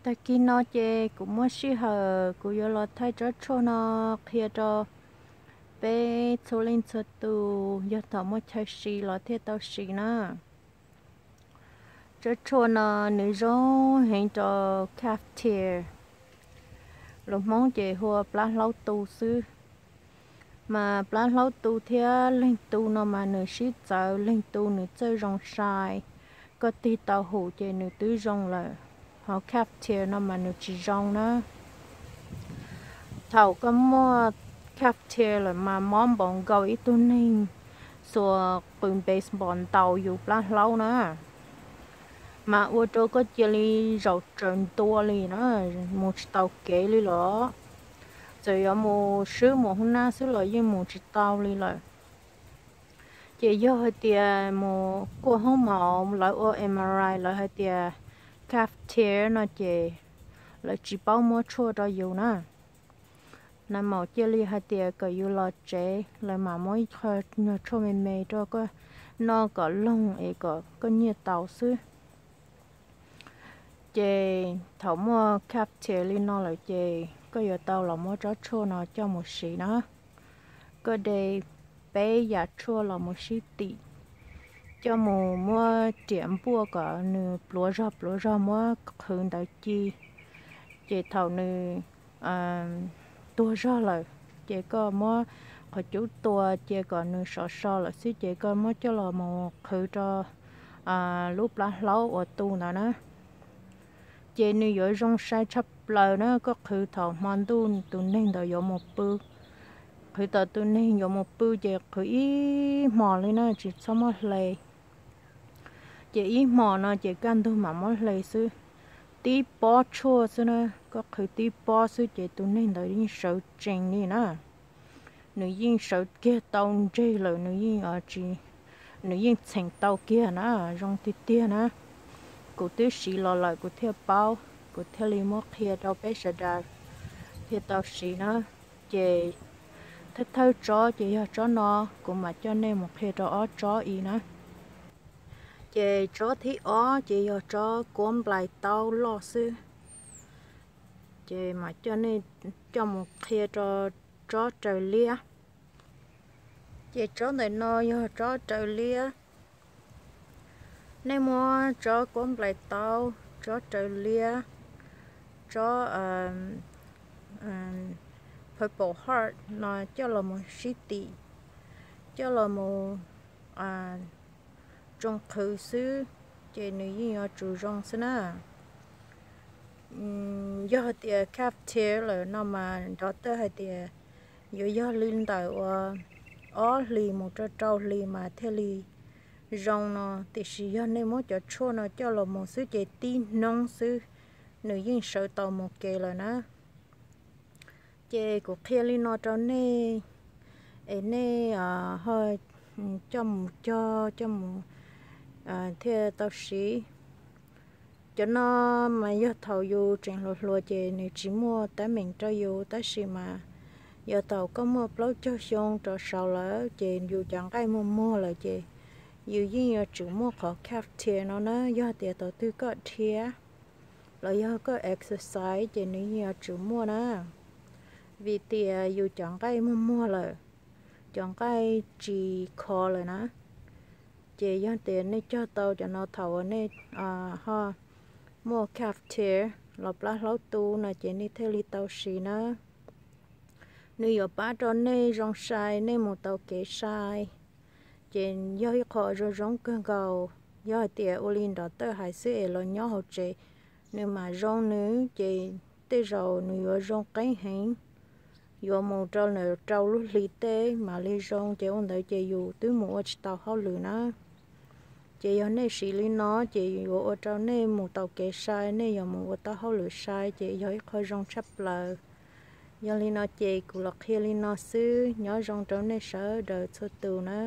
Tag kis no ces kuv muaj sij hawm kuv yuav los thaij tsob tshuaj no qhia rau peb txhua leej txhua tus, yog thaum muaj chaw siv los thiaj tau siv na. Tsob tshuaj no nws zoo heev rau calf tear, lus Hmoob ces hu ua plab hlaub tu xwb. Mas plab hlaub tu thiab leeg tu no mas nws sib txawv, leeg tu nws txawj zoo sai, koj tig tau hum ces nws twb zoo lawm, ho calf tear no mas nws tsis zoo na. Thaum koj muaj calf tear lawm mas mob npaum nkaus ib tug neeg xuas qws baseball ntaus yus plab hlaub na, mas ua rau koj cia li zaum tsaws ntua li na, mus tsis tau kev li los, txawm yuav mus swb mus hoob nab xwb los yeej mus tsis tau li lawm. Ces yog hais tias mus kuaj hoob mom lawv ua M R I lawv hais tias calf tear no ces lawv tsis paub muab tshuaj rau yus na. Nag maum cia li hais tias kom yus los tsev lawv mam muab ib qho nyuag tshuaj me me rau koj noj kom loog es kom koj nyiaj tau xwb. Ces thaum muaj calf tear li no lawm ces koj yuav tau los muab tsob tshuaj no coj mus siv na. Koj de peb yam tshuaj los mus sib tim, coj mus muab riam npuaj kom nws pluav zog pluav zog muab qhwv ntawd ci. Ces thaum nws tuag zog lawm ces koj muab qhov cub tua cia kom nws sov so lawm xwb ces koj muab coj los mus qhwv rau lub plab hlaub uas tu ntawd na. Ces nws yuav zoo sai tshaj plaws na, koj qhwv thaum hmo ntuj tus neeg ntawd yuav mus pw. Qhwv thaum tus neeg yuav mus pw ces qhwv ib hmos li na, tsis txhob muab hle. Ces ib hmos no ces kaj ntug mam muab hle xwb. Tib pob tshuaj xwb na, koj qhwv tib pob xwb ces tus neeg ntawd yeej sawv tsees li na. Nws yeej sawv kiag tau ntseg lawm, nws yeej, nws yeej txheem tau kiag na, zoo tiag tiag na. Kuv twb siv los lawm kuv thiaj paub, kuv thiaj li muab qhia rau peb sawv daws thiaj tau siv na. Ces thawj thawj tsob ces yog tsob no, kuv mam coj nej mus qhia rau ob tsob i na. Ces tsob thib ob ces yog tsob kuab nplais taub loj xwb. Ces mam coj nej coj mus qhia rau tsob raws liab. Ces tsob ntawm no yog tsob raws liab. Nej muab tsob kuab nplais taub, tsob raws liab, tsob Purple Heart no coj los mus sib tim, coj los mus tsoo qhwv xwb, ces nws yeej yuav tsum zoo xwb na. Yog hais tias calf tear lawm no mas doctor hais tias yuav yog li ntawm uas ob hlis mus rau rau hlis mas thiaj li zoo no, tiam sis yog nej muab cov tshuaj no coj los mus xwb ces tib hnub xwb nws yeej sawv tau mus kev lawm na. Ces kuv qhia li no rau nej, es nej ho coj mus cog coj mus thiaj tau siv. Cov no mas yog thaum yus tseem hluas hluas ces nws tsis muaj teeb meem rau yus, tab sis mas yog thaum koj muaj plaub caug xyoo rov saud lawm ces yus cov nqaij muag muag lawm ces yus yeej yuav tsum muaj qhov calf tear no na. Yog tias thaum twg koj dhia los yog koj exercise ces nws yeej yuav tsum muaj na, vim tias yus cov nqaij muag muag lawm, cov nqaij tsis kho lawm na. Ces yog tias nej cog tau cov no thaum uas nej ho muaj calf tear los plab hlaub tu no ces nej thiaj li tau siv na. Nws yuav pab rau nej zoo sai, nej mus tau kev sai, ces yog ib qho zoo zoo kawg nkaus. Yog hais tias ua li nrov tawj hais xwb es los nyob hauv tsev, nws mam zoo nws ces tej zaum nws yuav zoo qeeb heev, yuav mus rau rau lub hli tej mam li zoo, ces ua ntawd ces yus twb mus ua tsis tau hauj lwm na. Ces yog nej siv li no ces yuav ua rau nej mus tau kev sai, nej yuav mus ua tau hauj lwm sai, ces yog ib qho zoo tshaj plaws. Yog li no ces kuv los qhia li no xwb, nyob zoo rau nej sawv daws txhua tus na.